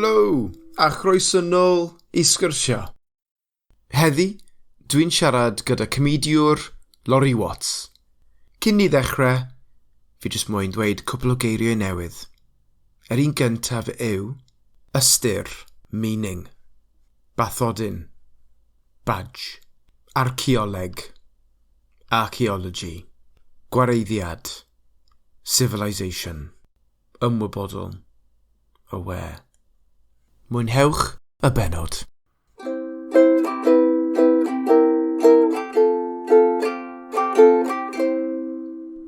Helo, a chroeso nôl i Sgwrsio. Heddi, dwi'n siarad gyda comediwr Laurie Watts. Cyn ni ddechrau, fi jyst moyn dweud cwpl o geiriau newydd. Yr un gyntaf yw ystyr, meaning, bathodyn, badge, archaeoleg, archaeology, gwareiddiad, civilization, ymwybodol, aware. Mwynhewch y bennod.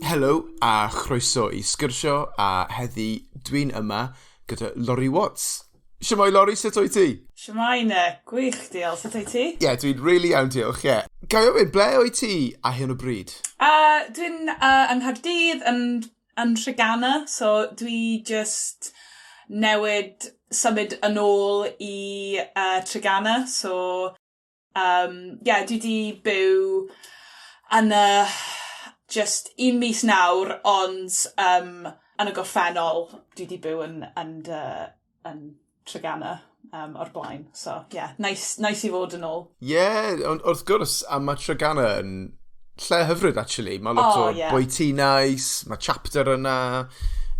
Helo a chroeso i Sgwrsio, a heddi dwi'n yma gyda Laurie Watts. Shwmae Laurie, sut wyt ti? Shwmae Nick, gwych diolch, sut wyt ti? Ie, yeah, dwi'n really iawn diolch, ie. Yeah. Ga i ofyn, ble wyt ti ar hyn o bryd? Dwi'n yng Nghaerdydd yn yn Treganna, so dwi just newid symud yn ôl i Treganna, so yeah, dwi 'di byw yn y just un mis nawr, ond yn y gorffennol dwi 'di byw yn yn dy yn Treganna o'r blaen. So, yeah, nice, nice i fod yn ôl. Yeah, ond wrth gwrs, a mae Treganna yn lle hyfryd, actually. Mae lot o bwyty nice, mae Chapter yna.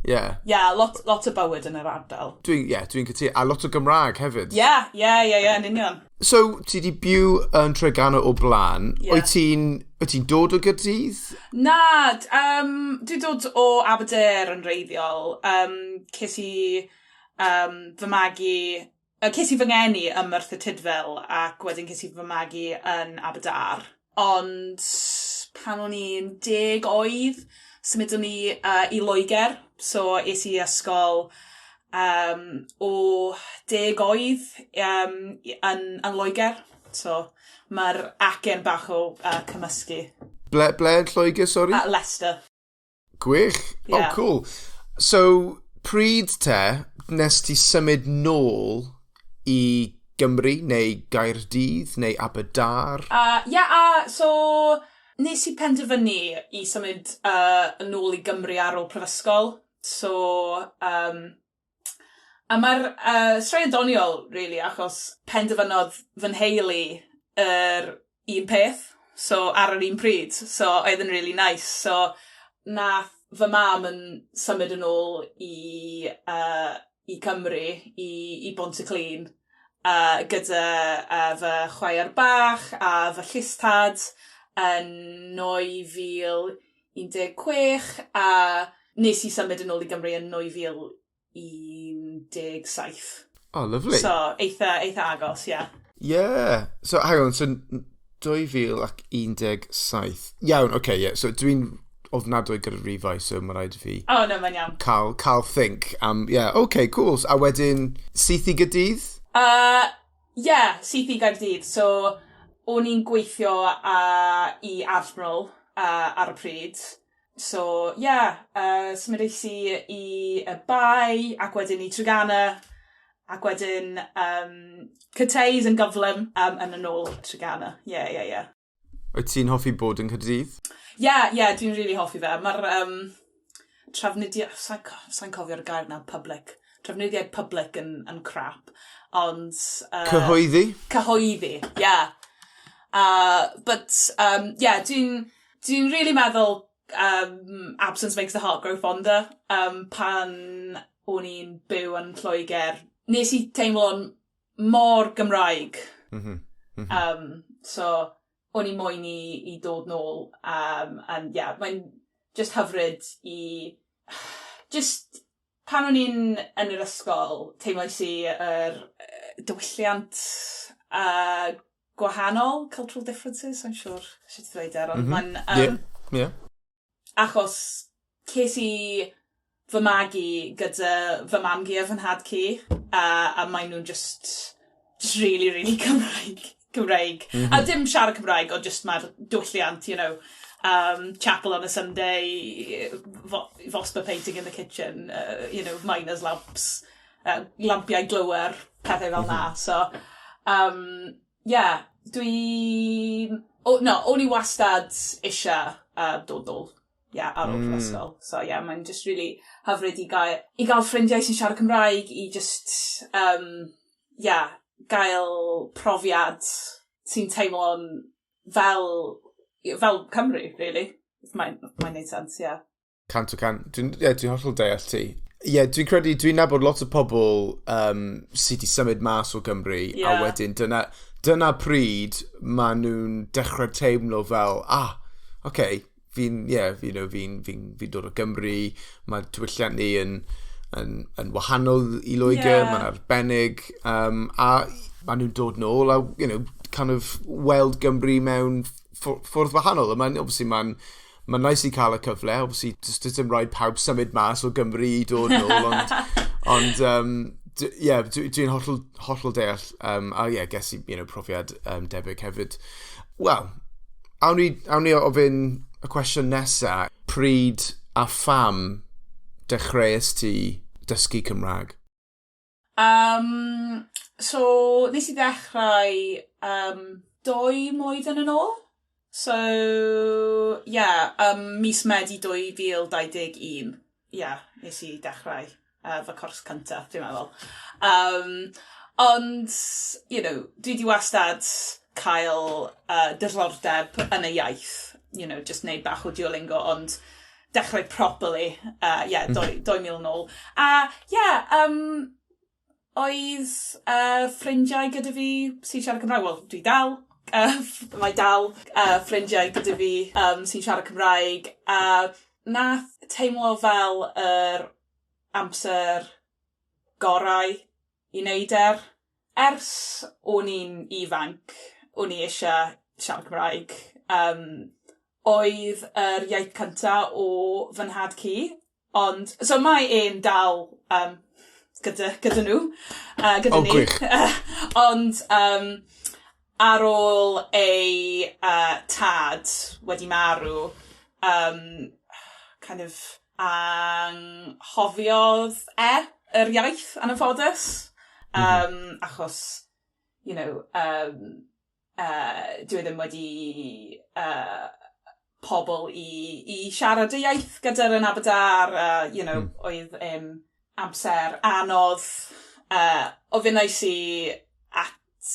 Yeah. Yeah, lot, lot o bywyd yn yr ardal. Dwi'n yeah, dwi cytuno. A lot o Gymraeg hefyd. Yeah, yn union. So, ti di byw yn Treganna o blaen. Yeah. Wyt ti'n wyt ti'n dod o Gaerdydd? Na, dwi'n dod o Aberdare yn wreiddiol. Ces i fy magu... Ces i fy ngeni ym Merthyr Tudful ac wedyn ces i fy magu yn Aberdare. Ond pan o'n i'n 10 oed, symudon ni i Loegr. So es i ysgol o 10 oed yn Loegr. So mae'r acen bach o cymysgu. Ble yn Lloegr, sorry? Leicester. Gwych. Yeah. Oh, cool. So, pryd te, nes ti symud nôl i Gymru, neu Gaerdydd, neu Aberdâr? Yeah, so nes i penderfynu i symud yn ôl i Gymru ar ôl prifysgol. So, a mae'r straeon doniol, really, achos penderfynodd fy nheulu yr un peth, so ar yr un pryd. So, oedd yn really nice. So, nath fy mam yn symud yn ôl i Cymru, i Bontyclun, gyda fy chwaer bach a fy llystad yn 2016, a nes i symud yn ôl i Gymru yn 2017. Oh, lovely. So, eitha, eitha agos, yeah. Yeah. So, hang on, so 2017. Iawn, oce, okay, yeah. So, dwi'n ofnadwy gyda rifau, so mae rhaid i fi Oh, no, mae'n iawn. cael think am, yeah, okay, cool. A wedyn, syth i Gaerdydd? Yeah, syth i Gaerdydd. So, o'n i'n gweithio i Admiral ar y pryd. So, yeah, symudais i i y Bae, ac wedyn i Treganna, ac wedyn Cathays yn gyflym, yn yn ôl Treganna. Yeah. Wyt ti'n hoffi bod yn Caerdydd? Yeah, dwi'n really hoffi fe. Mae'r trafnidiaeth, sa'n sa cofio'r gair na, public. Trafnidiaeth public yn crap, ond Cyhoeddi? Cyhoeddi, yeah. But, yeah, dwi'n dwi really meddwl absence makes the heart grow fonder. Pan o'n i'n byw yn Lloegr, nes i teimlo'n mor Gymraeg. So, o'n i moyn i dod nôl. And yeah, mae'n just hyfryd i... Just pan o'n i'n yn yr ysgol, teimlais i yr diwylliant gwahanol, cultural differences, I'm sure sut i ddweud e, ond mae'n... Achos ces i fy magu gyda fy mam-gu a fy nhad-cu, a maen nhw'n just really, really Cymraeg. Cymraeg. A dim siarad Cymraeg, ond just mae'r diwylliant, chapel on a Sunday, Vosper painting in the kitchen, miners lamps, lampiau glowyr, pethau fel 'na. So, yeah, dwi... Oh, no, o'n i wastad eisiau dod nôl Yeah, ar ôl prifysgol. So yeah, mae'n just really hyfryd i gael ffrindiau sy'n siarad Cymraeg, i just, yeah, gael profiad sy'n teimlo'n fel Cymru, really. Mae'n neud sense, yeah. 100%. Dwi'n yeah, dwi hollol deall ti. Ie, yeah, dwi'n credu, dwi'n nabod lot o pobl sydd wedi symud mas o Gymru, a wedyn dyna pryd maen nhw'n dechrau teimlo fel, ah, okay, fi'n, yeah, you know, fi dod o Gymru, mae diwylliant ni yn wahanol i Loegr, mae'n arbennig, a maen nhw'n dod nôl a kind of weld Gymru mewn ffordd wahanol. A mae'n, obviously, mae'n nice i cael y cyfle, obviously, just does dim rhaid pawb symud mas o Gymru i dod nôl, ond yeah, dwi'n hollol, hollol deall, a yeah, ges i profiad debyg hefyd. Wel, awn ni ofyn y cwestiwn nesa, pryd a pham dechreuais ti dysgu Cymraeg? So, nes i ddechrau 2 mlwyddyn yn ôl. So, yeah, mis Medi 2021. Yeah, nes i dechrau fy cwrs cyntaf, dwi'n meddwl. Ond dwi di wastad cael diddordeb yn y iaith. Just neud bach o Duolingo, ond dechrau properly, yeah, 2 mil yn ôl. A, yeah, oedd ffrindiau gyda fi sy'n siarad Cymraeg. Wel, mae dal ffrindiau gyda fi sy'n siarad Cymraeg. A nath teimlo fel yr amser gorau i wneud e. Ers o'n i'n ifanc, o'n i eisiau siarad Cymraeg. Oedd yr iaith cynta o fy nhad cu, ond, so mae e'n dal gyda nhw, gyda Oh, ni. Gwych. Ond ar ôl ei tad wedi marw, kind of anghofiodd e yr iaith yn anffodus. Achos, dwi ddim wedi pobl i siarad y iaith gyda'r yn Aberdâr, oedd amser anodd. Ofynnais i at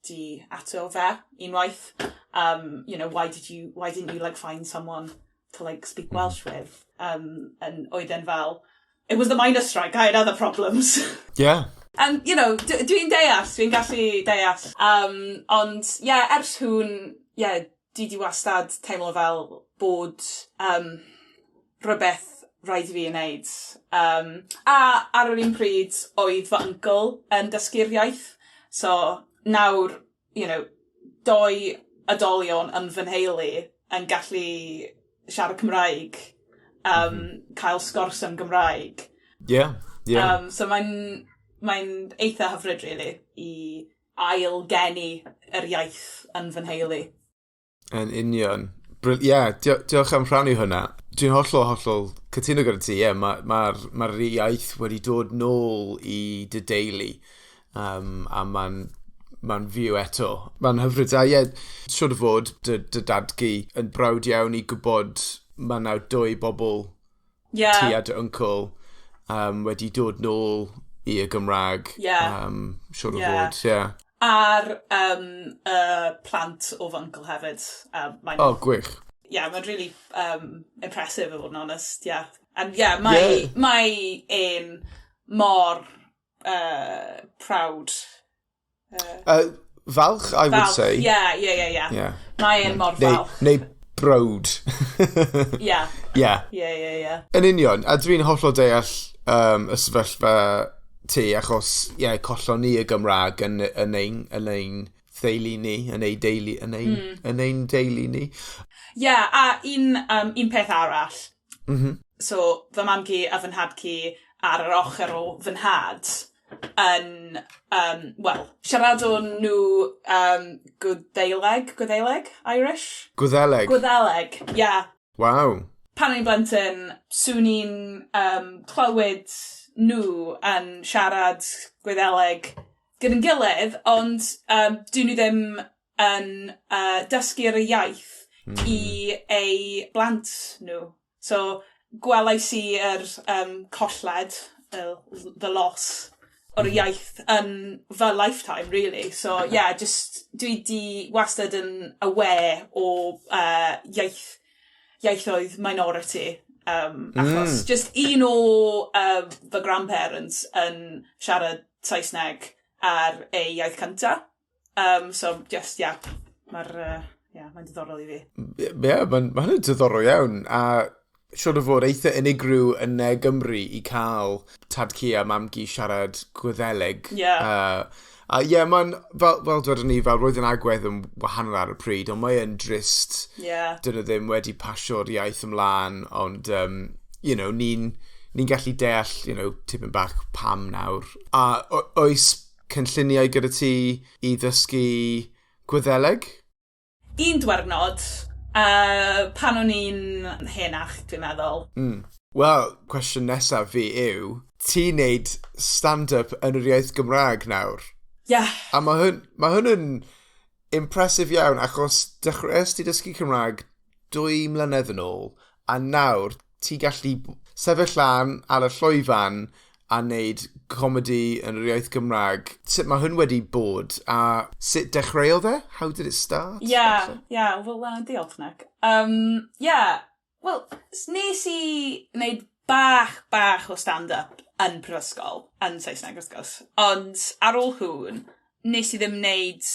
di ato fe unwaith. Why didn't you like find someone to like speak Welsh with? And oedd e'n fel, "It was the miners' strike, I had other problems." And dwi'n deall, dwi'n gallu deall. Ond, yeah, ers hwn, yeah, dwi di wastad teimlo fel bod rhywbeth rhaid i fi ei wneud. A ar yr un pryd, oedd fy uncle yn dysgu'r iaith. So, nawr, doi oedolion yn fy nheulu yn gallu siarad Cymraeg, cael sgwrs yn Gymraeg. So mae'n eitha hyfryd, really, i ail-geni yr iaith yn fy nheulu. Yn union. Ie, yeah, diolch am rhannu hwnna. Dwi'n hollol, hollol cytuno gyda ti, ie, yeah, mae'r ma iaith wedi dod nôl i dy deulu. A mae'n fyw eto. Mae'n hyfryd. A ie, yeah, siwr o fod dy dadgu yn browd iawn i gwybod mae nawr dwy bobl, ti a dy uncle, wedi dod nôl i y Gymraeg. Siwr o fod, ie. Yeah. A'r plant o fy uncle hefyd. Oh, gwych. Yeah, mae'n really impressive, i fod yn honest, yeah. And yeah, mae, mae e'n mor proud. Falch, I would Falch. say. Yeah. Mae e'n mor Neu, falch. neu browd. Yeah. Yn union, a dwi'n hollol deall y sefyllfa ti, achos, yeah, collon ni y Gymraeg yn ein theulu ni, yn ein deulu, yn ein deulu ni. Yeah, a un peth arall. So, fy mam-gu a fy nhad-cu ar yr ochr o fy nhad yn, wel, siaradon nhw Gwyddeleg, Gwyddeleg, Irish? Gwyddeleg. Gwyddeleg, yeah. Waw. Pan o'n i'n blentyn, swn i'n clywed nhw yn siarad Gwyddeleg gyda'n gilydd, ond dyn nhw ddim yn dysgu'r iaith. i ei blant nhw. So, gwelais i yr colled, the loss o'r iaith yn fy lifetime, really. So, yeah, just, dwi di wastad yn aware o iaithoedd minority. Achos just un o fy grandparents yn siarad Saesneg ar ei iaith cynta. So, just, yeah, yeah, mae'n diddorol i fi. Ie, yeah, mae'n ma hynny'n diddorol iawn. A siwr o fod eitha unigryw yn Ne Gymru i cael tad-cu a mam-gu siarad Gwyddeleg. A ie, yeah, mae'n, fel dwedon ni, fel roedd yn agwedd yn wahanol ar y pryd, ond mae'n drist. Dyn nhw ddim wedi pasio'r iaith ymlaen, ond, ni'n ni gallu deall tipyn bach pam nawr. A oes cynlluniau gyda ti i ddysgu Gwyddeleg? Un diwrnod, pan o'n i'n henach, dwi'n meddwl. Wel, cwestiwn nesaf fi yw, ti'n neud stand-up yn yr iaith Gymraeg nawr? Yeah. A mae hwn yn impressive iawn, achos dechreuais ti dysgu Cymraeg 2 mlynedd yn ôl, a nawr ti gallu sefyll lan ar y llwyfan a wneud comedi yn yr iaith Gymraeg. Sut mae hwn wedi bod, a sut dechreuodd e? How did it start? Yeah, well, diolch, Nick. Yeah, well, nes i wneud bach, bach o stand-up yn prifysgol, yn Saesneg, wrth gwrs. Ond ar ôl hwn, nes i ddim wneud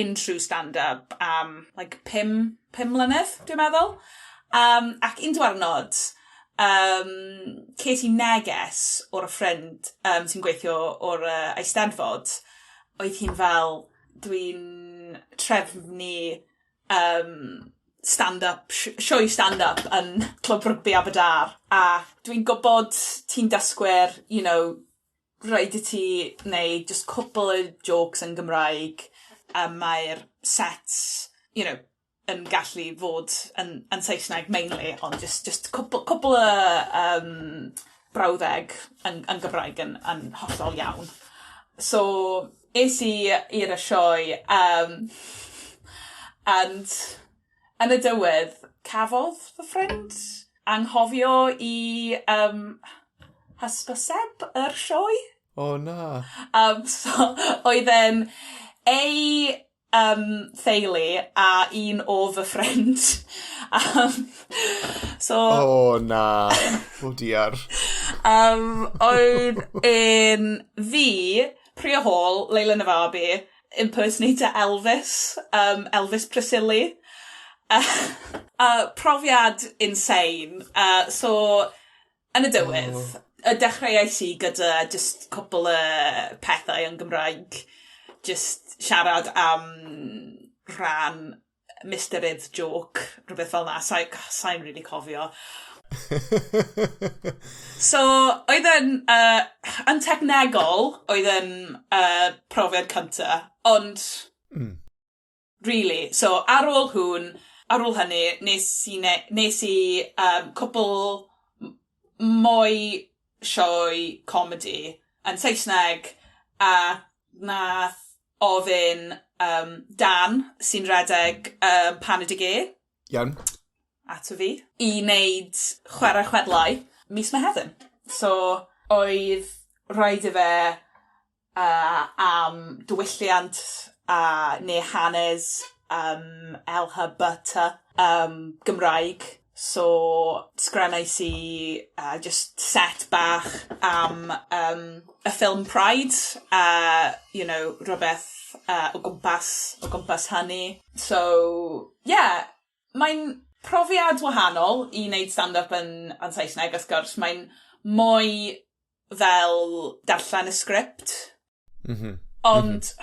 unrhyw stand-up am, like, 5 mlynedd, dwi'n meddwl. Ac un diwrnod, ces i neges o'r ffrind sy'n gweithio o'r Eisteddfod. Oedd hi'n fel, "Dwi'n trefnu stand-up, sioe stand-up yn Clwb Rygbi Aberdâr. A dwi'n gwybod ti'n dysgwyr, rhaid i ti wneud just cwpl o jokes yn Gymraeg, a mae'r sets yn gallu fod yn Saesneg mainly, ond just cwpl o brawddeg yn Gymraeg yn hollol iawn." So, es i i'r sioe, and yn y diwedd, cafodd fy ffrind anghofio i hysbyseb yr sioe. O, oh, na. So, oedd e'n ei theulu a un o fy ffrind. So, O, oh, na. O, diar. Oedd yn fi, Priya Hall, Leila Navabi, impersonator Elvis, Elvis Presley. Profiad insane. So, yn y diwedd, y dechreuais i gyda just cwpl o pethau yn Gymraeg. Just siarad am rhan Mr Urdd joke, rhywbeth fel 'na. Sa'n sa really cofio. So, oedd yn, yn technegol, oedd yn profiad cynta, ond really, so ar ôl hwn, ar ôl hynny, nes i cwpl mwy sioe comedy yn Saesneg, a nath ofyn Dan, sy'n redeg Paned i Ge, ato fi, i wneud Chwarae Chwedlau mis Mehefin. So, oedd rhaid i fe am diwylliant a neu hanes LHBT Gymraeg. So, sgrennais i just set bach am y ffilm Pride, rhywbeth o gwmpas hynny. So, yeah, mae'n profiad wahanol i wneud stand-up yn Saesneg, wrth gwrs. Mae'n mwy fel darllen y sgript. Ond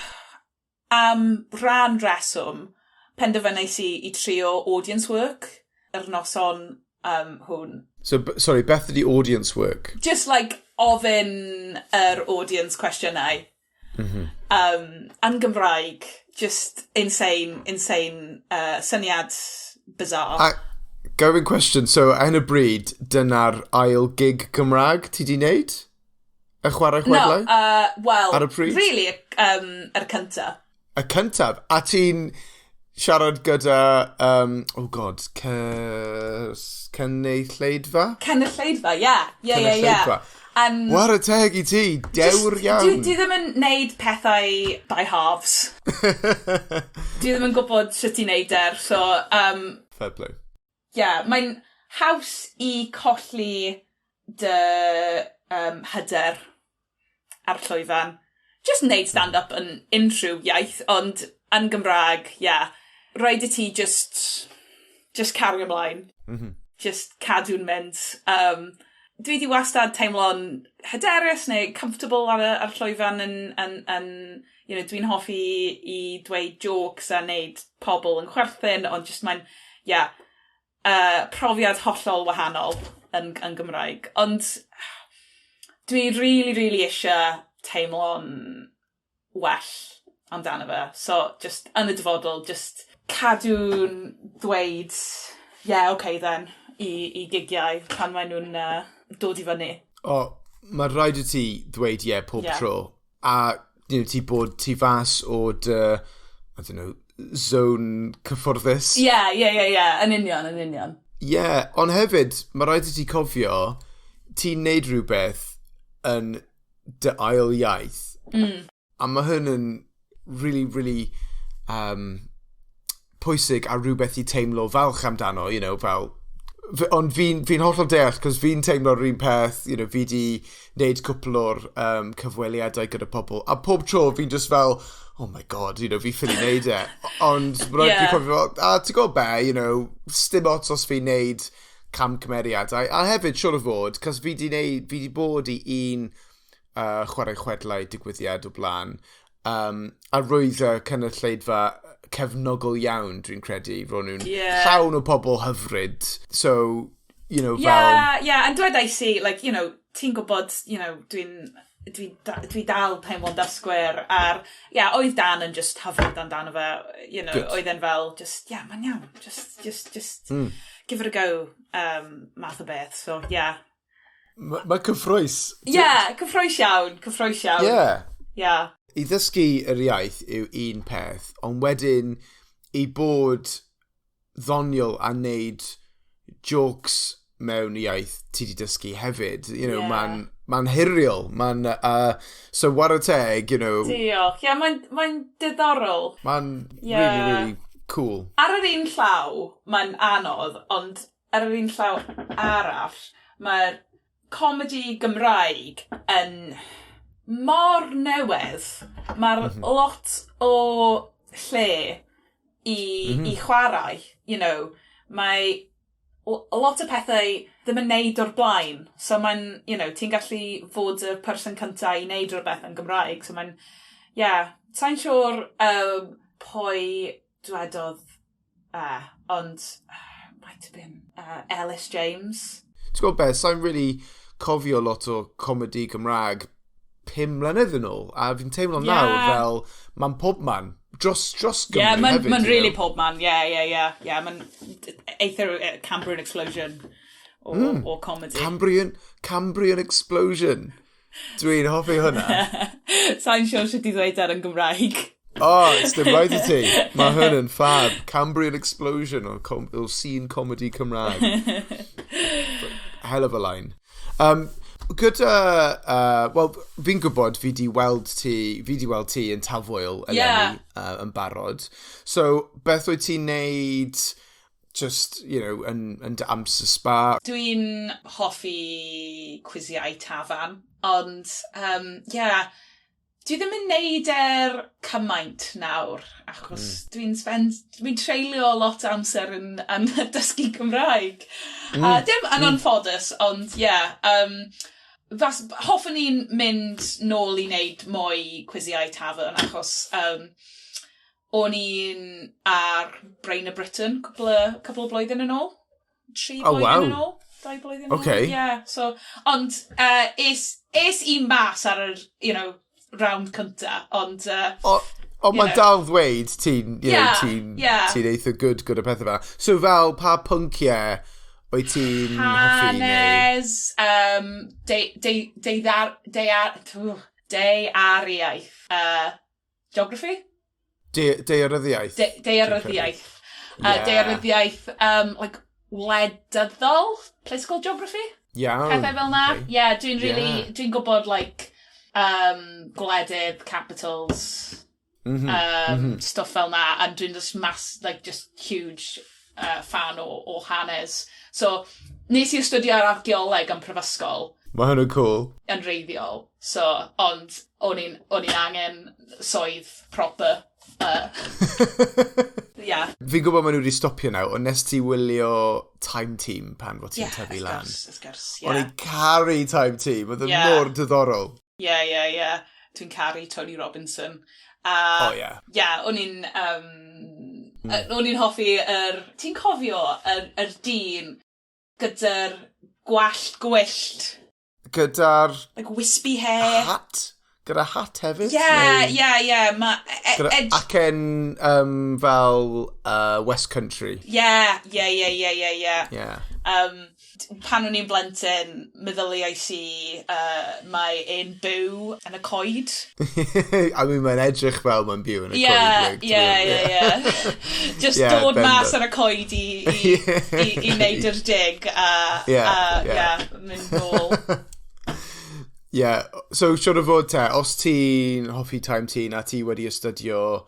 am rhan reswm, penderfynais i trio audience work yr noson hwn. So, sorry, beth ydi audience work? Just like ofyn yr audience cwestiynau. Yn Gymraeg, just insane, insane syniad bizarre. A gofyn cwestiwn, so ar hyn o bryd, dyna'r ail gig Cymraeg ti di wneud? Y Chwarae Chwedlau? No, wel, Ar y pryd? Really, yr cynta. Y cyntaf? A ti'n siarad gyda, oh God, cynulleidfa? Cynulleidfa, ie. Whare teg i ti, dewr iawn. Dwi ddim yn neud pethau by halves. Dwi ddim yn gwybod sut i neud e, so... Fair play. Yeah, mae'n haws i colli dy hyder ar llwyfan. Just neud stand-up yn unrhyw iaith, ond yn Gymraeg, yeah. Rhaid i ti just cario ymlaen. Just cadw'n mynd. Dwi di wastad teimlo'n hyderus neu comfortable ar llwyfan yn dwi'n hoffi i dweud jokes a wneud pobl yn chwerthin, ond just mae'n, yeah, profiad hollol wahanol yn Gymraeg. Ond dwi really, really eisiau teimlo'n well amdano fe. So, just yn y dyfodol, just cadw'n dweud, "Yeah, okay then," i gigiau pan maen nhw'n dod i fyny. O, mae rhaid i ti ddweud ie pob tro. A ti bod ti fas o dy, I don't know, zone cyfforddus. Ie, yn union, yn union. Ie, yeah, ond hefyd, mae rhaid i ti cofio, ti'n neud rhywbeth yn dy ail iaith. A mae hyn yn really, really pwysig a rhywbeth i teimlo falch amdano, fel. Ond fi hollol deall, cos fi'n teimlo'r un peth, fi di wneud cwpl o'r cyfweliadau gyda pobl, a pob tro fi'n just fel, "Oh my God, fi ffili wneud e." Ond mae'n rhaid fi cofio fel, a ti'n gwybod be, sdim ots os fi'n wneud camgymeriadau. A hefyd, siwr o fod, cos fi di bod i un chwarae chwedlau digwyddiad o blaen, a roedd y cynulleidfa cefnogol iawn, dwi'n credu. Ro'n nhw'n llawn o pobl hyfryd. So, fel. Yeah, and dwedais i, like, ti'n gwybod, dwi dal teimlo'n dysgwyr, a'r, yeah, oedd Dan yn just hyfryd amdano fe, oedd e'n fel, just, yeah, mae'n iawn, just give it a go, math o beth, so, yeah. Mae ma cyffrous. Yeah, cyffrous iawn, cyffrous iawn. I ddysgu yr iaith yw un peth, ond wedyn i bod ddoniol a wneud jokes mewn iaith ti di dysgu hefyd, mae'n ma heriol. Mae'n, so whare teg. Diolch. Ie, yeah, mae'n mae diddorol. Mae'n really, really cool. Ar yr un llaw, mae'n anodd, ond ar yr un llaw arall, mae'r comedi Gymraeg yn mor newydd. Mae'r lot o lle i chwarae. Mae lot o pethau ddim yn neud o'r blaen. So mae'n, ti'n gallu fod y person cyntaf i neud rhywbeth yn Gymraeg. So mae'n, yeah, sa'n siŵr pwy dwedodd, ond might have been Ellis James. Ti'n gwybod beth, sa'n really cofio lot o comedi Gymraeg 5 mlynedd yn ôl, a fi'n teimlo nawr fel, mae'n pob man, dros Gymru mae'n hefyd. Ma really pob man, ie. Yeah, mae'n eitha Cambrian explosion o comedy. Cambrian explosion. Dwi'n hoffi hwnna. Sa'n siŵr sut i ddweud ar yn Gymraeg. Oh, it's dim rhaid i ti. Mae hwn yn fab. Cambrian explosion o scene comedy Cymraeg. Hell of a line. Gyda, wel, fi'n gwybod fi di weld ti yn Tafwyl eleni yn barod. So, beth wyt ti'n neud just, yn dy amser sbâr? Dwi'n hoffi cwisiau tafarn, ond, yeah, dwi ddim yn neud er cymaint nawr, achos dwi'n treulio lot o amser yn dysgu Cymraeg. Dim yn anffodus, ond yeah, hoffwn i'n mynd nôl i wneud mwy cwisiau tafarn, achos o'n i'n ar Brain of Britain cwpl o blwyddyn yn ôl. 3 blwyddyn yn ôl. 2 blwyddyn yn ôl. Yeah, so, ond es i mas ar yr, round cynta, ond O, mae'n dal ddweud ti'n, you know, ti'n ti eitha good gyda pethau fel. So fel, pa pynciau wyt ti'n hoffi neu? Hanes, de, de, de, de, de, daeariaeth, geography? Daearyddiaeth? Daearyddiaeth. Daearyddiaeth, like, wleidyddol? Political geography? Iawn. Pethau fel na. Okay. Yeah, dwi'n really, dwi'n gwybod, like, gwledydd, capitals, stuff fel na, and dwi'n just mass, like, just huge fan o hanes. So, nes i astudio ar archaeoleg yn prifysgol. Mae hwnna'n cool. Yn wreiddiol. So, ond o'n i'n angen swydd proper. Yeah. Fi'n gwybod maen nhw wedi stopio nawr, ond nes ti wylio Time Team pan fod ti'n tyfu lan? Wrth gwrs, yeah. O'n i'n caru Time Team, oedd yn mor diddorol. Yeah. Dwi'n caru Tony Robinson. Oh, yeah. Yeah, o'n i'n hoffi yr... Ti'n cofio yr dyn gyda'r gwallt gwyllt? Gyda'r Like wispy hair. Hat? Gyda hat hefyd? Yeah. Ma, e, gyda acen fel West Country. Yeah. Pan o'n i'n blentyn, meddyliais i mae e'n byw yn y coed. I mean, mae'n edrych fel mae'n byw yn y coed. Yeah. Just dod mas ar y coed i wneud yr dig a, a yeah, mynd nôl. Yeah, so siwr o fod te, os ti'n hoffi Time Team a ti wedi astudio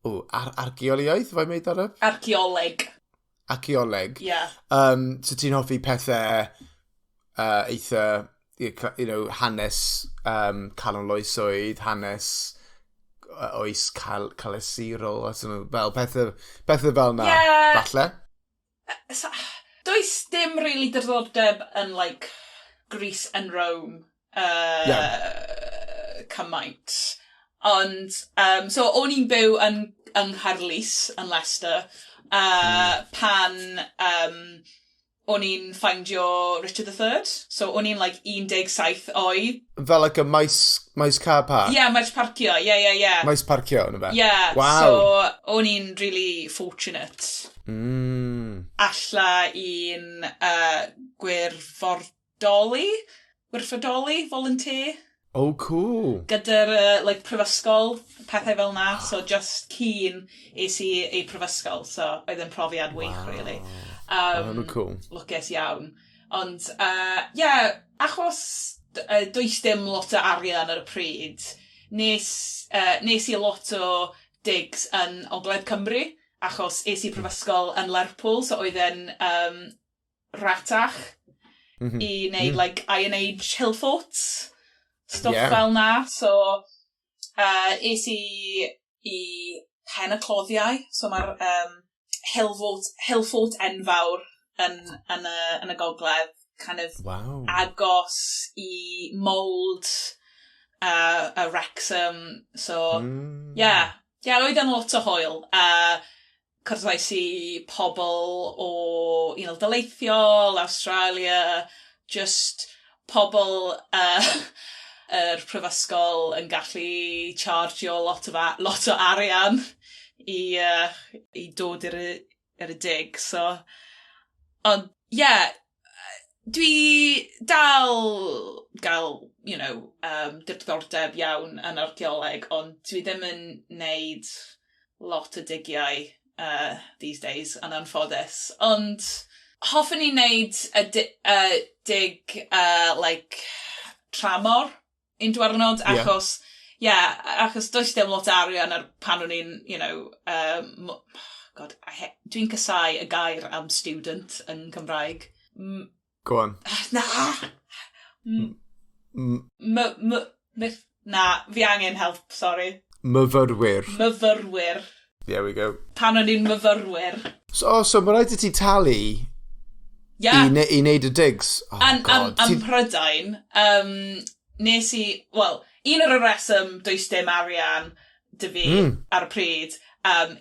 archaeoliaeth, have I made that up? Archaeoleg. Archaeoleg. Yeah. So ti'n hoffi pethau eitha, hanes canol oesoedd, hanes oes clasurol, fel pethau fel na, falle? So, does dim really diddordeb yn, like, Greece and Rome cymaint. Ond, so o'n i'n byw yng Nghaerlys, yn Leicester, pan o'n i'n ffindio Richard III. So o'n i'n like 17 oed. Fel like a maes car park? Yeah, maes parcio, yeah. Maes parcio, yna fe? Yeah, so o'n i'n really fortunate. Alla i'n gwirfoddoli, volunteer. Oh, cool. Gyda'r like, prifysgol, pethau fel na. So just cyn es i i prifysgol. So oedd yn profiad wych, really. Cool. Lwcus iawn. Ond, yeah, achos does dim lot o arian ar y pryd, nes i lot o digs yn Ogledd Cymru, achos es i prifysgol yn Lerpwl, so oedd yn ratach i wneud like Iron Age hill forts, stuff fel na. So, es i Pen y Cloddiau, so mae'r hill fort enfawr yn y gogledd, kind of agos i Mold a Wrexham. So, yeah, oedd yn lot o hwyl. Cwrddais i pobl o Unol Daleithiol, Australia, just pobl yr prifysgol yn gallu chargio lot o arian i dod i'r dig. So, ond, yeah, dwi dal gael, diddordeb iawn yn archaeoleg, ond dwi ddim yn neud lot o digiau these days, yn anffodus. Ond hoffwn i wneud y dig, like, tramor un diwrnod, achos, yeah, achos does dim lot o arian ar pan o'n i'n, God, dwi'n casáu y gair am student yn Cymraeg. Go on. Na! M, m, m, myth, na, fi angen help, sorry. Myfyrwyr. Myfyrwyr. There we go. Pan o'n i'n myfyrwyr. So, oh, so mae rhaid i ti talu i wneud y digs? Oh, God. Am Prydain, nes i, wel, un o'r reswm does dim arian 'da fi ar y pryd,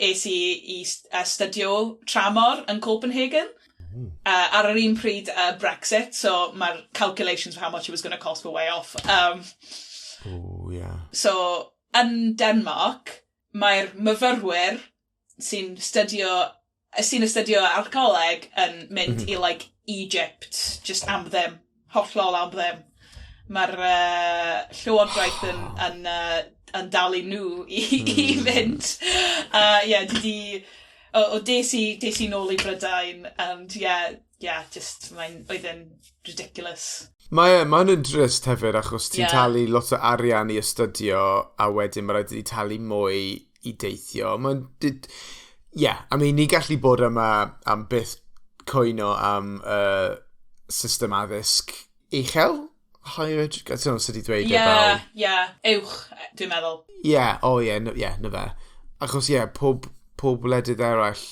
es i astudio tramor yn Copenhagen. Ar yr un pryd Brexit, so mae'r calculations for how much it was going to cost were way off. Oh, yeah. So, yn Denmark, mae'r myfyrwyr sy'n astudio archaeoleg yn mynd i, like, Egypt, just am ddim, hollol am ddim. Mae'r llywodraeth yn yn dalu nhw i fynd. Yeah, dwi di, o des i nôl i Brydain, and yeah, just, oedd yn ridiculous. Mae'n drist hefyd achos ti'n talu lot o arian i astudio a wedyn mae rhaid i ti talu mwy i deithio. Mae'n... Yeah, I mean, ni gallu bod yma am byth cwyno am system addysg uchel? Higher education, I don't know sut i ddweud e fel. Yeah, uwch, dwi'n meddwl. Yeah, oh yeah, no, yeah, na fe. Achos ie, yeah, pob wledydd eraill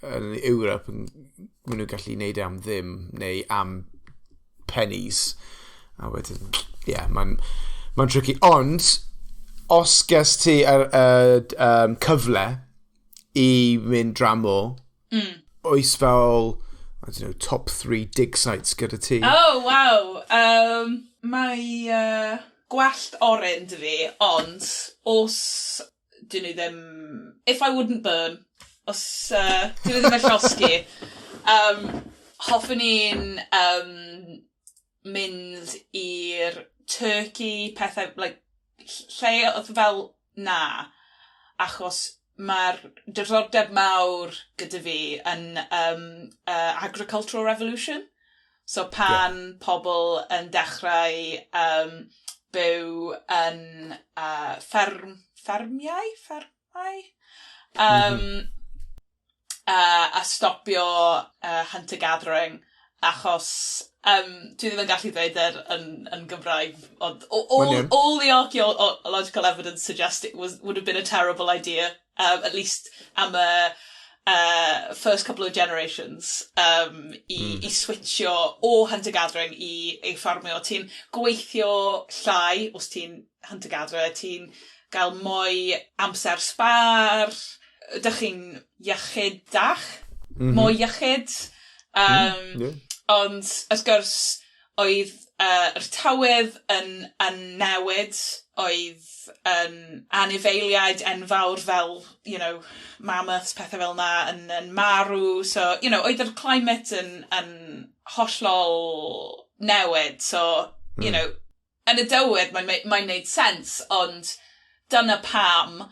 yn Ewrop, maen nhw'n gallu neud e am ddim, neu am pennies. A wedyn, ie, yeah, mae'n tricky. Ond, os ges ti y cyfle i mynd dramor, oes fel, I don't know, top three dig sites gyda ti? Oh, wow. Mae gwallt oren 'da fi, ond os dyn nhw ddim... If I wouldn't burn, os dyn nhw ddim yn llosgi, hoffwn i'n mynd i'r Turkey, pethau, like, lle oedd fel na, achos mae'r diddordeb mawr gyda fi yn agricultural revolution. So pan pobl yn dechrau byw yn ffermiau? Ffermau? A stopio hunter-gathering achos dwi ddim yn gallu dweud yn Gymraeg, ond Mae'n iawn. all the archaeological evidence suggests it would have been a terrible idea, at least am y first couple of generations, i switcho o hunter-gathering i ffarmio. Ti'n gweithio llai os ti'n hunter-gatherer, ti'n gael mwy amser sbar, ydych chi'n iechydach, mwy iechyd. Ond, wrth gwrs, oedd yr tywydd yn newid, oedd yn anifeiliaid enfawr fel, mammoths, pethau fel na, yn marw. So, oedd yr climate yn hollol newid. So, yn y diwedd mae'n neud sens, ond dyna pam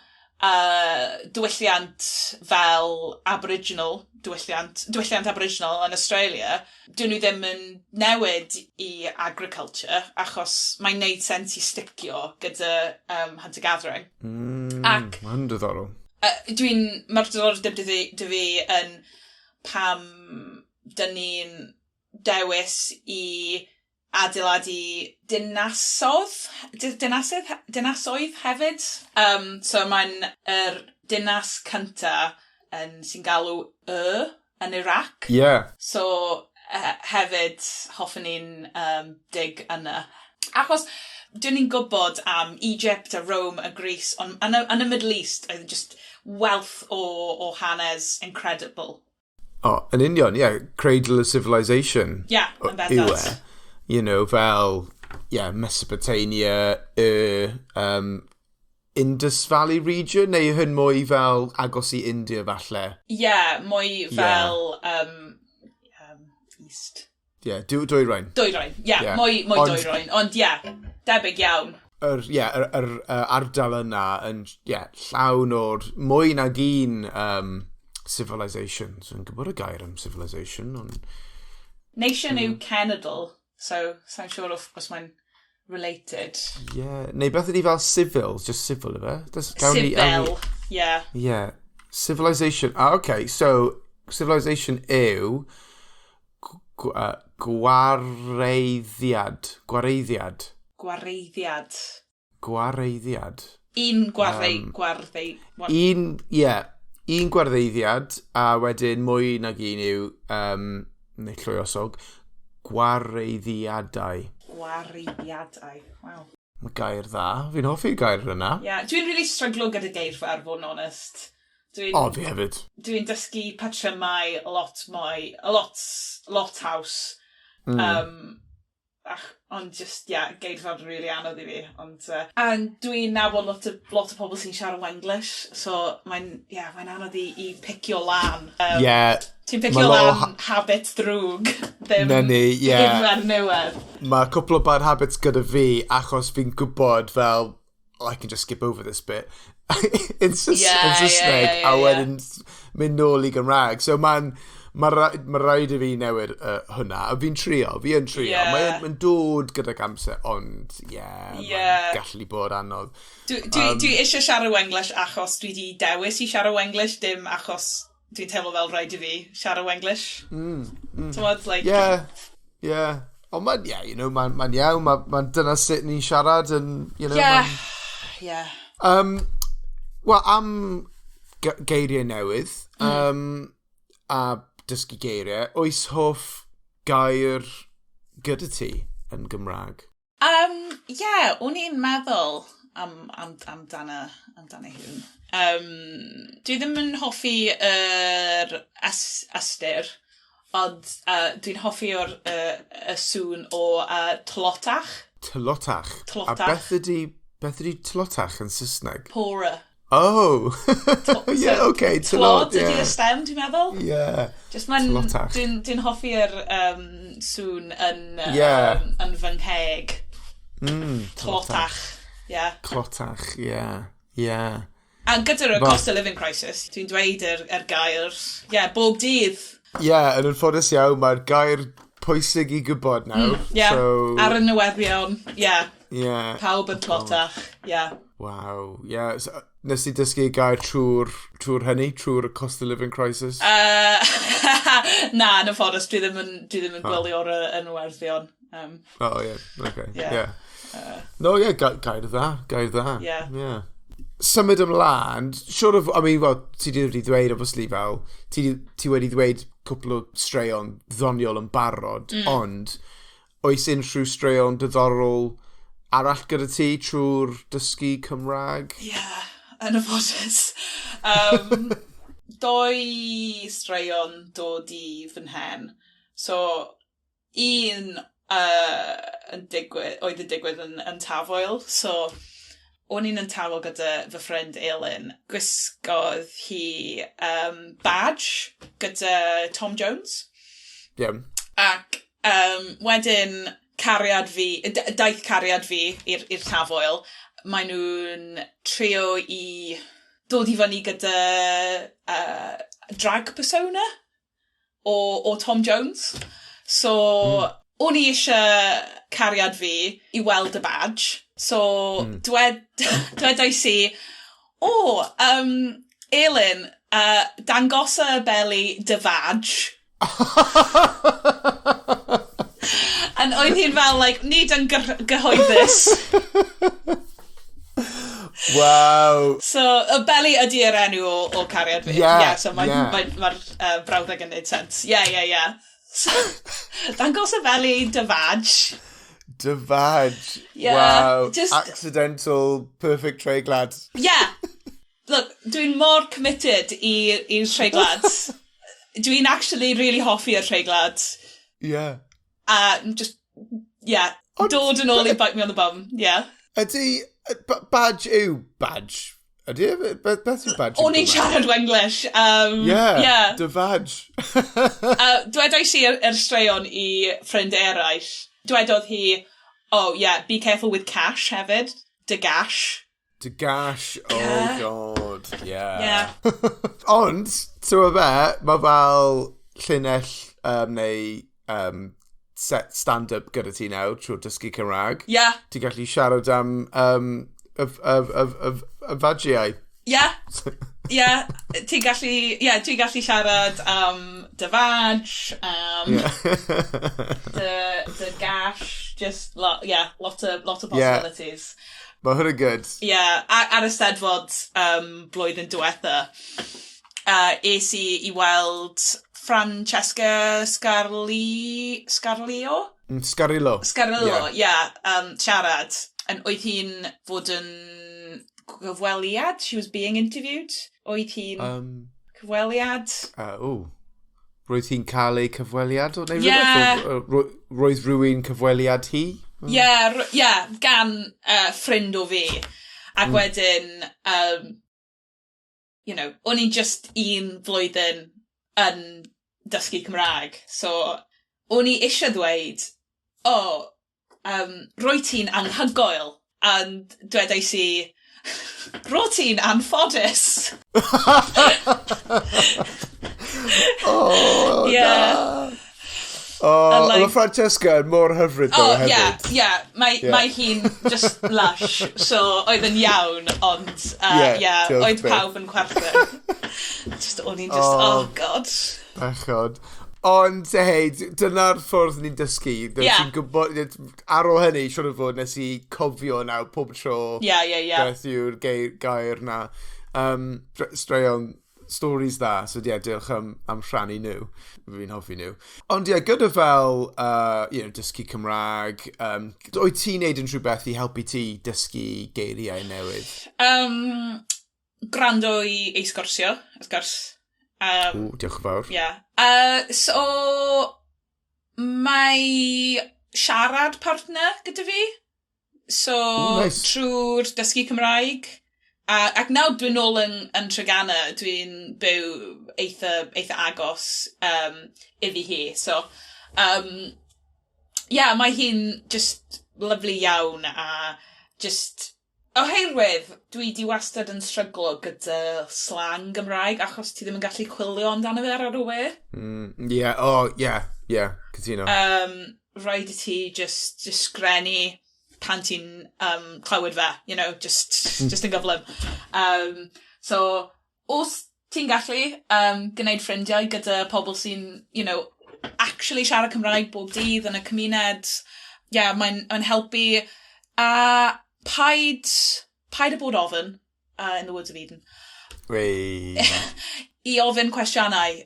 diwylliant fel Aboriginal, diwylliant Aboriginal yn Australia, dyn nhw ddim yn newid i agriculture, achos mae'n neud sens i sticio gyda hunter-gathering. Mae hwn yn diddorol. Mae'r diddordeb 'da fi yn pam dyn ni'n dewis i adeiladu dinasodd, dinasoedd hefyd. So mae'n yr dinas cynta yn, sy'n galw Y yn Iraq. So hefyd hoffwn i'n dig yna. Achos dyn ni'n gwybod am Egypt a Rome a Greece, ond yn y Middle East, oedd just wealth o hanes incredible. Oh, yn union, yeah. Cradle of Civilization. Yeah, yn yw bendant. e. Fel, yeah, Mesopotamia, Indus Valley region, neu hyn mwy fel agos i India falle? Yeah, mwy fel East. Yeah, dwyrain. Dwyrain, yeah, mwy dwyrain. Ond yeah, debyg iawn. Yeah, yr ardal yna yn, yeah, llawn o'r mwy nag un civilization. So, yn gwybod y gair am civilization, ond Nation yw cenedl, so sa'n siŵr os mae'n related. Yeah. Neu beth ydi fel civil? Just civil, yfe? Civil, yeah. Yeah. Civilization. Ah, okay. So, civilization yw gwareiddiad. Gwareiddiad. Gwareiddiad. Gwareiddiad. Un gwarei, gwarddei. Un, yeah. Un gwareiddiad, a wedyn mwy nag un yw, neu lluosog, gwareiddiadau. Gwareiddiadau, wow. Mae gair dda. Fi'n hoffi gair yna. Yeah, dwi'n really struglo gyda geirfa, ar fod yn honest. O, fi hefyd. Dwi'n dysgu patrymau lot mwy, a lot, lot haws. Ond just, yeah, geirfa'n really anodd i fi. Ond, and dwi'n nabod lot o pobl sy'n siarad Wenglish, so mae'n, yeah, mae'n anodd i picio lan. Ti'n picio Ma' lot o lan habit drwg, ddim Na ni, ie. ddim ar newydd. Mae cwpl o bad habits gyda fi achos fi'n gwybod fel, Oh, I can just skip over this bit in Saesneg, a wedyn mynd nôl i Gymraeg. So mae'n ma rhaid i fi newid hwnna. A fi'n trio, fi yn trio. Mae'n ma dod gydag amser, ond yeah, mae'n gallu bod anodd. Dwi eisiau siarad Wenglish achos dwi wedi dewis i siarad Wenglish, dim achos dwi'n teimlo fel rhaid i fi siarad Wenglish. T'mod, like. Yeah. Ond mae'n, yeah, mae'n ma iawn, ma dyna sut ni'n siarad and Wel, am geiriau newydd, a dysgu geiriau, oes hoff gair gyda ti yn Gymraeg? Yeah, o'n i'n meddwl amdano hwn. Dwi ddim yn hoffi yr ystyr, ond dwi'n hoffi o'r y sŵn o tlotach. Tlotach? Tlotach. A beth ydy tlotach yn Saesneg? Poorer. Oh! Yeah, so, okay. Tlod ydy'r stem, dwi'n meddwl. Just mae'n. Tlotach. Dwi'n hoffi'r sŵn yn fy ngheg. Tlotach. Yeah. Tlotach, yeah. A gyda'r cost of living crisis, dwi'n dweud yr gair, yeah, bob dydd. Yeah, yn anffodus iawn, mae'r gair pwysig i gwybod nawr. Yeah, so, ar y newyddion, yeah. Pawb yn tlotach, yeah. Wow, yeah. So, nes i dysgu gair trwy'r hynny, trwy'r cost of living crisis? Na, yn anffodus, dwi ddim yn gwylio'r y newyddion. Oh, yeah, okay, yeah. No, yeah, gair dda, gair dda. Yeah. Symud ymlaen, sort of, I mean, well, ti wedi dweud, obviously, fel, ti wedi dweud cwpl o straeon ddoniol yn barod, ond oes unrhyw straeon diddorol arall gyda ti trwy'r dysgu Cymraeg? Yeah, yn anffodus. Doi straeon dod i fy mhen. So, un oedd yn digwydd yn Tafwyl. So, o'n i'n yn Tafwyl gyda fy ffrind Elin. Gwisgodd hi badge gyda Tom Jones. Ac wedyn cariad fi, daeth cariad fi i'r Tafwyl. Maen nhw'n trio i dod i fyny gyda drag persona o Tom Jones. So, o'n i eisiau cariad fi i weld y badge. So, dwedais i, "O, Elin, dangosa Beli dy badge." And oedd hi'n fel, like, nid yn gyhoeddus. So, y Beli ydy yr enw o cariad fi. Yeah, so mae'r mae brawddeg yn neud sense. Yeah. So, dangosa Beli dy badge. Dy badge. Yeah, Wow. Accidental perfect treiglad. Yeah. Look, dwi'n mor committed i'r treiglad. Dwi'n actually really hoffi yr treiglad. A just, yeah, dod yn ôl i bite me on the bum. Yeah. Ydy, badge yw badge? Ydy e? Beth yw badge yn O'n i'n Gymraeg? siarad Wenglish. Yeah, dy badge. Dwedais i yr straeon i ffrind eraill. Dwedodd hi, "Oh yeah, be careful with cash hefyd. Dy gash." Dy gash, oh God, yeah. Ond, ti'n gwybod be, mae fel llinell neu set stand-up gyda ti nawr trwy dysgu Cymraeg. Ti'n gallu siarad am y fagiau. Yeah. Ti'n gallu siarad am dy fadge, am dy gash, just, yeah, lot of possibilities. Mae hwnna'n good. Yeah, ar y Steddfod blwyddyn diwetha, es i i weld Francesca Scarlio? Scarillo. Scarillo, yeah, siarad. And oedd hi'n fod yn gyfweliad? She was being interviewed? Oedd hi'n cyfweliad? Ww. Roedd hi'n cael ei cyfweliad o neu Yeah. rhywbeth? Roedd rhywun cyfweliad hi? Yeah, gan ffrind o fi. Ac wedyn, o'n i'n just un flwyddyn yn dysgu Cymraeg. So, o'n i eisiau ddweud, "Oh, rwy ti'n anhygoel." And dwedais i, "Ro ti'n anffodus." Oh, na. Oh, and like, mae Francesca yn mor hyfryd oh, hefyd. Yeah. Mae, mae hi'n just lush, so oedd yn iawn, ond yeah, oedd pawb yn chwerthin. Just, o'n i'n just, oh, oh God. Bechod. Ond, hei, dyna'r ffordd ni'n dysgu. Ti'n gwybod, ar ôl hynny, siwr o fod, nes i cofio nawr pob tro beth yw'r gair na. Straeon, stories dda, so yeah, diolch am rhannu nhw. Fi'n hoffi nhw. Ond ie, yeah, gyda fel, dysgu Cymraeg, wyt ti'n neud unrhyw beth i helpu ti dysgu geiriau newydd? Gwrando i e-sgwrsio, wrth gwrs. Ww, diolch yn fawr. Yeah. So, mae siarad partner gyda fi. So, Ooh, nice. Trwy'r dysgu Cymraeg. Ac nawr dwi'n nôl yn Treganna, dwi'n byw eitha agos iddi hi. So, yeah, mae hi'n just lovely iawn a just oherwydd dwi di wastad yn stryglo gyda slang Gymraeg achos ti ddim yn gallu chwilio amdano fe ar y we. Yeah, oh, yeah, cytuno. Rhaid i ti just sgrennu pan ti'n clywed fe, just yn gyflym. So, os ti'n gallu gwneud ffrindiau gyda pobl sy'n, actually siarad Cymraeg bob dydd yn y cymuned, yeah, mae'n mae helpu. A paid a bod ofn, in the words of Eden, Wei. i ofyn cwestiynau,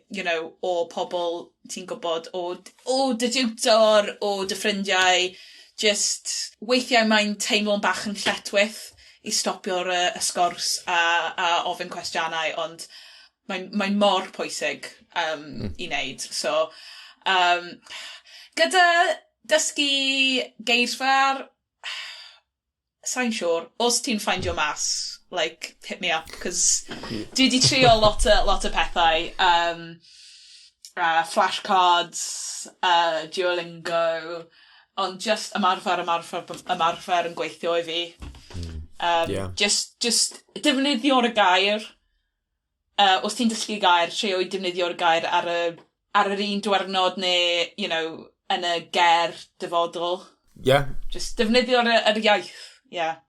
o pobl ti'n gwybod, o dy diwtor, o dy ffrindiau, just weithiau mae'n teimlo'n bach yn lletchwith i stopio'r y sgwrs a ofyn cwestiynau, ond mae'n mor pwysig i wneud. So, gyda dysgu geirfa, sa'n siŵr, os ti'n ffindio mas, like, hit me up, cos dwi di trio lot o pethau. Flashcards, Duolingo, ond just ymarfer, ymarfer, ymarfer yn gweithio i fi. Just defnyddio'r gair. Os ti'n dysgu gair, trio i defnyddio'r gair ar yr un diwrnod neu, yn y ger dyfodol. Just defnyddio'r yr iaith, yeah.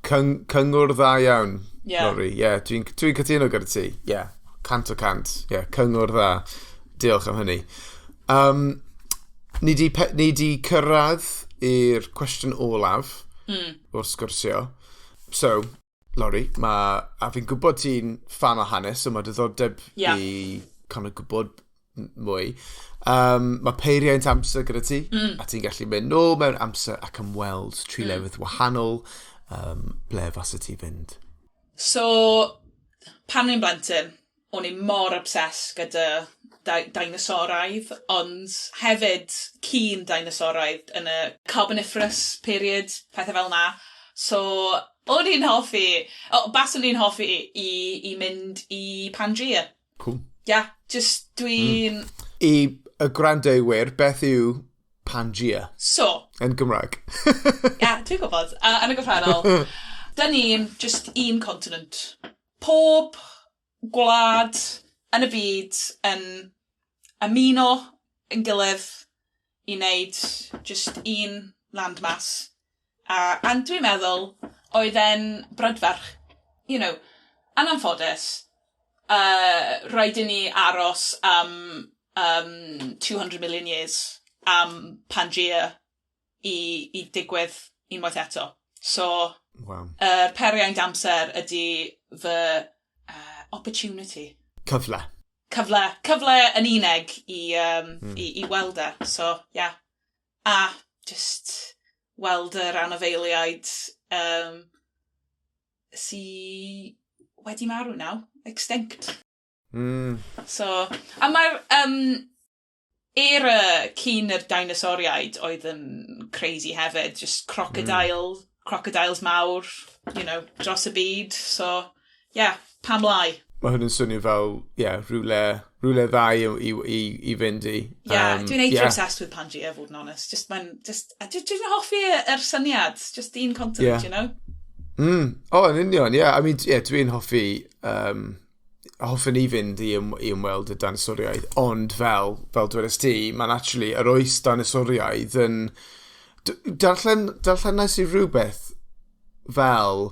Cyngor dda iawn, Lori. Yeah, dwi'n dwi cytuno gyda ti. Yeah, 100%. Yeah, cyngor dda. Diolch am hynny. Ni di cyrraedd i'r cwestiwn olaf o'r sgwrsio. So, Lori, a fi'n gwybod ti'n fan o hanes, so mae diddordeb i kind of gwybod mwy. Mae peiriant amser gyda ti, a ti'n gallu mynd nôl mewn amser ac ymweld tri lefydd wahanol. Ble fasa ti fynd? So, pan o'n i'n blentyn, o'n i mor obsessed gyda dinosauraidd, ond hefyd cyn dinosauraidd yn y Carboniferous period, pethau fel na. So, o'n i'n hoffi, oh, baswn i'n hoffi i mynd i Pangea. Cool. Yeah, just dwi'n. I y gwrandawyr, beth yw Pangea So, yn Gymraeg? Yeah, dwi'n gwybod. Yn y gyffredol, dyn ni'n just un continent. Pob gwlad yn y byd yn ymuno yn gilydd i wneud just un landmass. A dwi'n meddwl oedd e'n brydferth. Yn anffodus, rhaid i ni aros am 200 million years am Pangea i digwydd unwaith eto. So, yr periaint amser ydy fy opportunity. Cyfle. Cyfle, cyfle yn unig i weld e. So, yeah. A just weld yr anifeiliaid sy wedi marw now. Extinct. So, a mae'r era cyn yr dinosauriaid oedd yn crazy hefyd. Just crocodiles mawr, dros y byd. So, yeah, pam lai? Mae hwn yn swnio fel, yeah, rhywle dda i fynd i. Yeah, dwi'n eitha obsessed with Pangea, fod yn honest. Just, mae'n, just, a dwi'n hoffi yr syniad. Just un continent, you know? Oh, yn union, ie. Yeah. I mean, yeah, dwi'n hoffi, hoffwn i fynd i ymweld y dinosauriaid, ond fel dwedais ti, mae'n actually, yr oes dinosauriaid yn... Darllenais i rhywbeth fel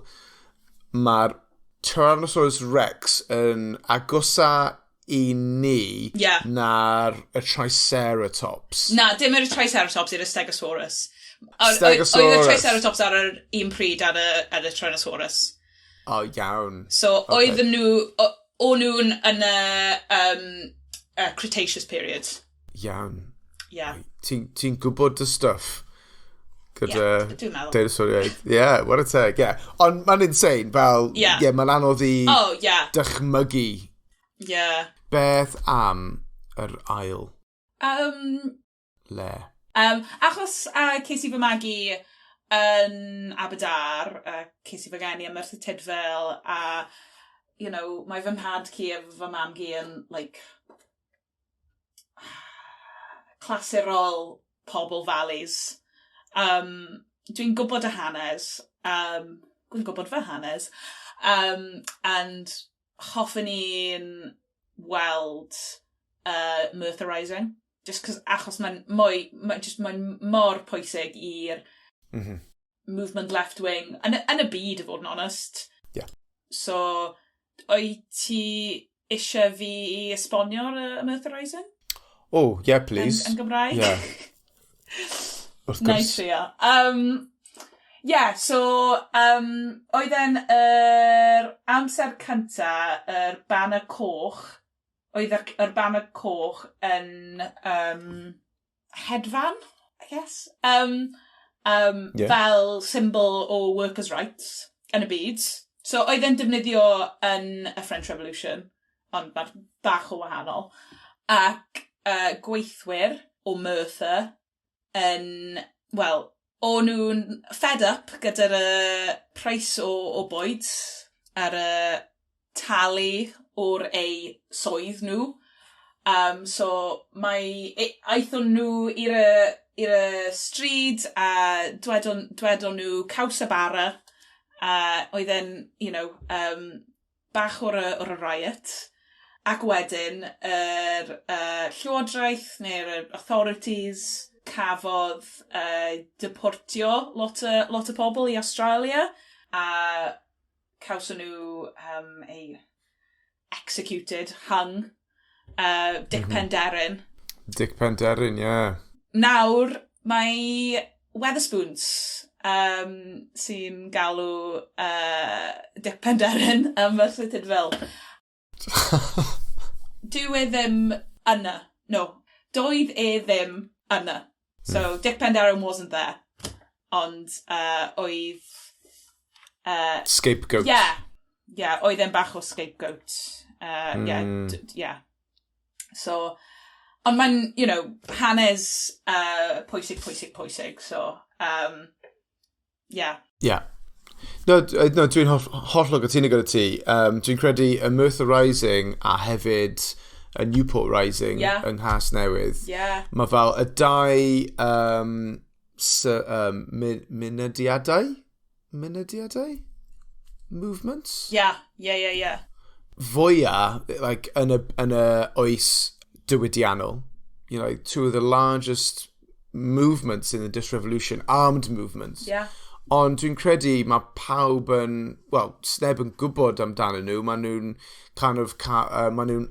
mae'r Tyrannosaurus Rex yn agosa i ni na'r y Triceratops. Na, dim yr Triceratops, i'r Stegosaurus. Stegosaurus. Oedd y Triceratops ar yr un pryd ar y Tyrannosaurus. O, oh, iawn. So, oedden nhw, o nhw'n yn y Cretaceous period. Iawn. Yeah. Ti'n ti gwybod dy stuff gyda Yeah, dwi'n meddwl. dinosauriaid. Yeah, what a teg, yeah. Ond mae'n insane, fel, yeah, mae'n anodd i dychmygu. Beth am yr ail le? Achos ces i fy magu yn Aberdâr, ces i fy geni ym Merthyr Tydfil, a mae fy nhad-cu a fy mam-gu yn, like, clasurol pobl Valleys. Dwi'n gwybod y hanes, dwi'n gwybod fy hanes, and hoffwn i'n weld Merthyr Rising. Just 'cause, achos mae'n mwy, just mae'n mor pwysig i'r movement left wing, yn y byd, i fod yn onest. So, oed ti eisiau fi i esbonio'r Merthyr Rising? Oh, yeah, please. Yn Gymraeg? Yeah. Wrth Na i gwrs. trio. Yeah, so oedd e'n yr amser cynta, yr banner coch, oedd yr banner coch yn hedfan, I guess, fel symbol o workers' rights yn y byd. So oedd e'n defnyddio yn y French Revolution, ond mae'r bach o wahanol. Ac gweithwyr o Merthyr yn, wel, o'n nhw'n fed up gyda'r price o bwyd ar y talu o'r eu swydd nhw. So mae, aethon nhw i'r stryd a dwedon nhw "caws a bara". A oedd e'n, bach o'r riot. Ac wedyn, yr llywodraeth neu'r authorities cafodd deportio lot o pobl i Australia a cawson nhw ei executed, hung, Dic Penderyn. Dic Penderyn, yeah. Nawr, mae Wetherspoons sy'n galw Dic Penderyn ym Merthyr Tydfil. Dyw e ddim yna. No, doedd e ddim yna. So, Dic Penderyn wasn't there. Ond oedd Scapegoat. Yeah, oedd e'n bach o scapegoat. Yeah, yeah. So, ond mae'n, hanes pwysig, pwysig, pwysig. So, yeah. Yeah. No, no dwi'n hollol gytuno gyda ti. Dwi'n credu y Merthyr Rising a hefyd y Newport Rising yng Nghasnewydd. Mae fel y dau mynediadau? Mynediadau? Movements? Yeah. Fwyaf, like, yn y oes diwydiannol. Two of the largest movements in the Industrial Revolution, armed movements. Ond dwi'n credu mae pawb yn, well, sneb yn gwybod amdano nhw. Maen nhw'n kind of, maen nhw'n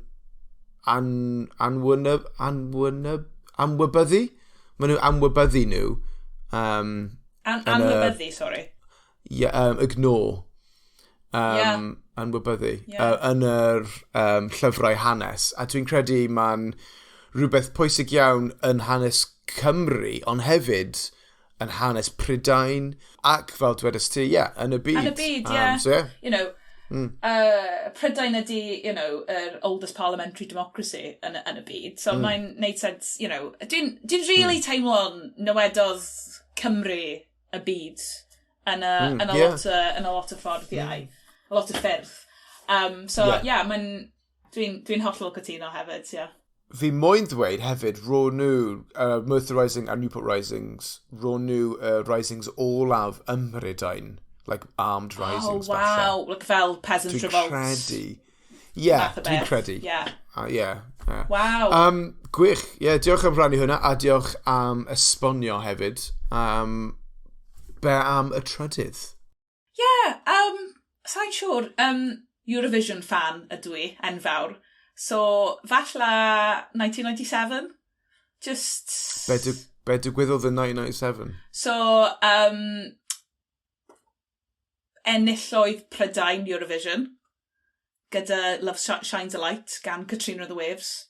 anwybyddu? Maen nhw anwybyddu nhw. Anwybyddu, sorry. Yeah, ignore. Anwybyddu. Yn yr llyfrau hanes. A dwi'n credu mae'n rhywbeth pwysig iawn yn hanes Cymru, ond hefyd yn hanes Prydain, ac fel dwedais ti, yeah, yn y byd. Yn y byd, yeah. So, yeah. Prydain ydy, yr oldest parliamentary democracy yn y byd. So mae'n neud sense, dwi'n really teimlo'n newidodd Cymru y byd yn y lot o fforddiau, a lot o ffyrdd. So, yeah, dwi'n hollol cytuno hefyd, yeah. Fi moyn ddweud hefyd, ro nhw, Merthyr Rising a Newport Risings, ro nhw risings olaf ym Mhrydain. Like armed risings. Oh, wow. Like fel peasant Dwi'n revolts. Credu. Yeah, Fath o dwi'n beth. credu. Yeah. Wow. Gwych. Yeah, diolch am rhannu hwnna, a diolch am esbonio hefyd. Be am y trydydd? Yeah, sa'n siŵr, Eurovision fan ydw i, enfawr. So, falle 1997? Just. Be digwyddodd yn 1997? So, enilloedd Prydain Eurovision gyda Love Shines a Light gan Katrina and the Waves.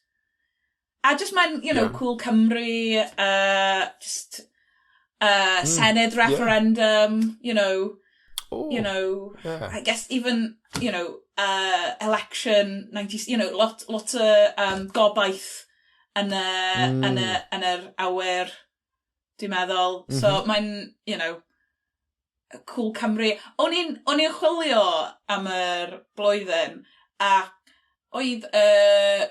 A just mae'n, cool Cymru, just Senedd referendum, Oh, I guess even, election 90, lot o gobaith yn yr awyr, dwi'n meddwl. So mae'n, cool Cymru. O'n i'n chwilio am yr blwyddyn a oedd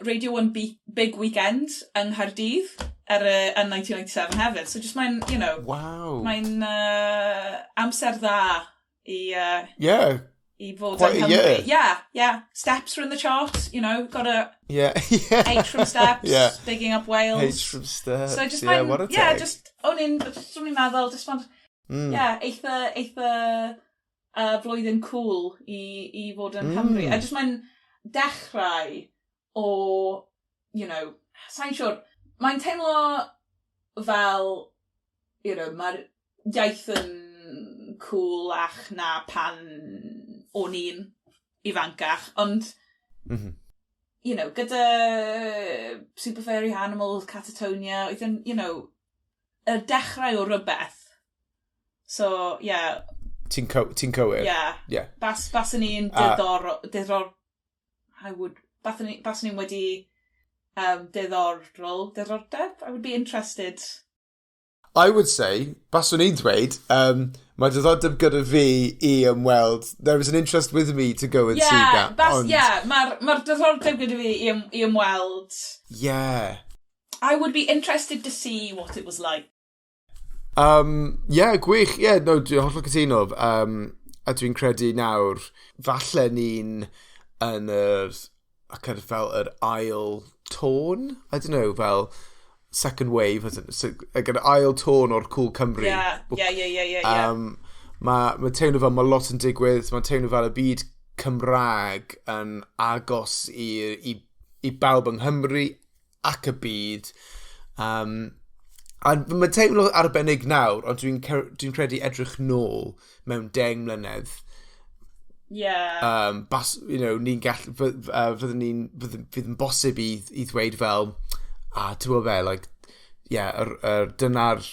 Radio 1 Big Weekend yng Nghaerdydd yn 1997 hefyd. So just mae'n, mae'n amser dda i fod Quite yng a Nghymru. Year. Yeah. Steps were in the chart, got a H from Steps, bigging up Wales. H from Steps. So just Yeah, mae'n, what a yeah, take. just o'n i'n meddwl, just mae'n, yeah, eitha flwyddyn cool i fod yn Cymru. A just mae'n dechrau o, sa'n siŵr, mae'n teimlo fel, mae'r iaith yn coolach na pan o'n i'n ifancach, ond gyda Super Furry Animals, Catatonia, oedd yn, y dechrau o rywbeth. So, yeah, Ti'n cywir. Yeah. Baswn i'n diddor, I would, baswn i'n wedi diddorol, diddordeb? I would be interested. I would say, baswn i'n dweud, mae diddordeb gyda fi i ymweld. There is an interest with me to go and see that. Bas, yeah, mae'r ma diddordeb gyda fi i ymweld. I would be interested to see what it was like. Yeah, gwych. Yeah, no, dwi'n hollol cytuno. A dwi'n credu nawr, falle ni'n yn yr, kind of fel yr ail tôn? I don't know, fel second wave, I don't know, so, like an ail tôn o'r Cool Cymru. Mae teimlo fel mae lot yn digwydd, mae teimlo fel y byd Cymraeg yn agos i bawb yng Nghymru ac y byd. A mae'n teimlo arbennig nawr, ond dwi credu edrych nôl mewn 10 mlynedd. Bas, ni'n gall, fyddwn ni'n, fydd yn bosib i ddweud fel, a ti'n gwybod be, like, yeah, dyna'r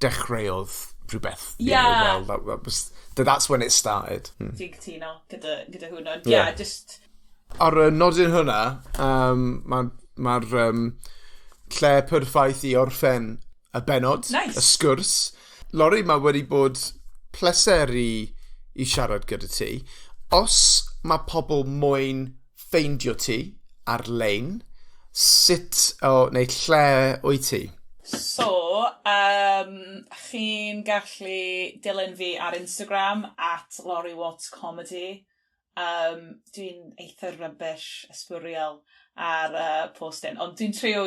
dechreuodd rhywbeth. Well, that's when it started. Dwi'n cytuno gyda hwnna. Yeah, just. Ar y nodyn hwnna, mae'r ma lle perffaith i orffen y benod, y sgwrs. Lori, mae wedi bod pleser i siarad gyda ti. Os mae pobl moyn ffeindio ti ar-lein, sut o, neu lle wyt ti? So, chi'n gallu dilyn fi ar Instagram @LoriWattsComedy. Dwi'n eitha rubbish ysbwriel ar posting, ond dwi'n trio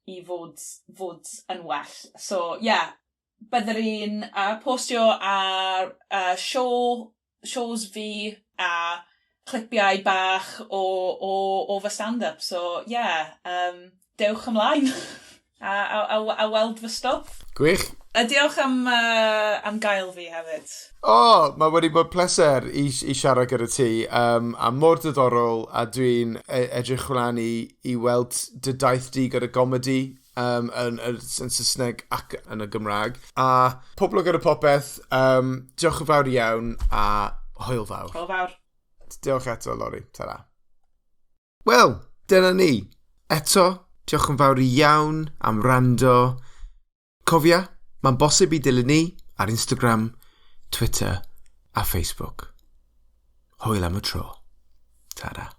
i fod yn well. So, yeah, byddwn i'n postio ar shows fi a clipiau bach o fy stand-up. So, yeah, dewch ymlaen a weld fy stwff. Gwych. A diolch am gael fi hefyd. O, oh, mae wedi bod pleser i siarad gyda ti. A mor diddorol, a dwi'n edrych ymlaen i weld dy daith di gyda gomedi yn Saesneg ac yn y Gymraeg. A pob lwc gyda popeth. Diolch yn fawr iawn a hwyl fawr. Hwyl fawr. Diolch eto, Lori. Ta-ra. Wel, dyna ni. Eto, diolch yn fawr iawn am wrando. Cofia, mae'n bosib i dilyn ni ar Instagram, Twitter a Facebook. Hwyl am y tro. Ta-ra.